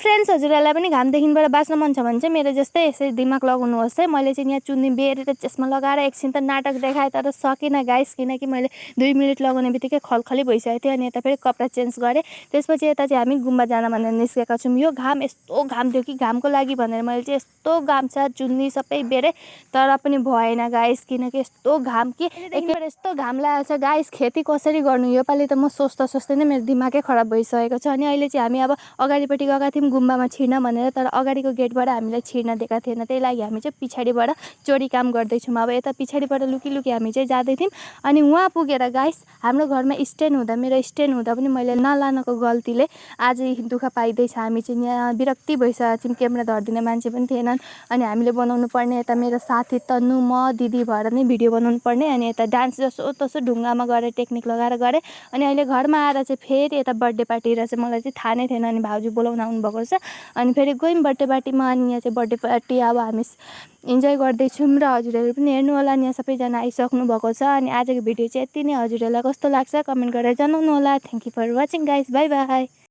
Friends, हजुरहरूलाई पनि घामदेखिबाट बाँच्न मन छ भने चाहिँ मेरो जस्तै यसरी दिमाग लगाउनुहोस् है। मैले चाहिँ यहाँ चुन्नी बेरेर चस्मा लगाएर एकछिन त नाटक देखाएँ, तर सकिनँ गाइस, किनकि मैले 2 मिनट लगाउने बित्तिकै खलखली भइसकेको थियो। अनि यता फेरि कपडा चेन्ज गरेँ। त्यसपछि यता चाहिँ हामी गुम्बा जान भनेर निस्केका छौँ। यो घाम यस्तो घाम थियो कि घामको लागि भनेर मैले चाहिँ यस्तो गाम्छा चुन्नी सबै बेरेँ, तर पनि भएन गाइस, किनकि यस्तो घाम कि एकैबाट यस्तो घाम लागेको छ गाइस। खेती कसरी गर्नु योपालि त म सोच्दा नै मेरो दिमागै खराब भइसकेको छ। अनि अहिले चाहिँ हामी अब अगाडिपट्टि गएका थियौँ गुम्बामा छिर्न भनेर, तर अगाडिको गेटबाट हामीलाई छिर्न दिएका थिएन। त्यही लागि हामी चाहिँ पछाडिबाट चोरी काम गर्दैछौँ। अब यता पछाडिबाट लुकी हामी चाहिँ जाँदै थियौँ। अनि उहाँ पुगेर गाइस हाम्रो घरमा स्ट्यान्ड हुँदा, मेरो स्ट्यान्ड हुँदा पनि मैले नलानको गल्तीले आज दुःख पाइँदैछ। हामी चाहिँ यहाँ विरक्ति भइसकेको थियौँ, क्यामेरा धरिदिने मान्छे पनि थिएनन्। अनि हामीले बनाउनु पर्ने, यता मेरो साथी तन्नु म दिदी भएर नै भिडियो बनाउनु पर्ने। अनि यता डान्स जसो तसो ढुङ्गामा गएर टेक्निक लगाएर गरेँ। अनि अहिले घरमा आएर चाहिँ फेरि यता बर्थडे पार्टी रहेछ, मलाई चाहिँ थाहा नै थिएन। अनि भाउजू बोलाउन आउनुभएको रहेछ। अनि फेरि गयौँ बर्थडे पार्टीमा। अनि यहाँ चाहिँ बर्थडे पार्टी अब हामी इन्जोय गर्दैछौँ र हजुरहरू पनि हेर्नु होला। अनि यहाँ सबैजना आइसक्नु भएको छ। अनि आजको भिडियो चाहिँ यति नै। हजुरहरूलाई कस्तो लाग्छ कमेन्ट गरेर जनाउनु होला। Thank you for watching guys, bye by.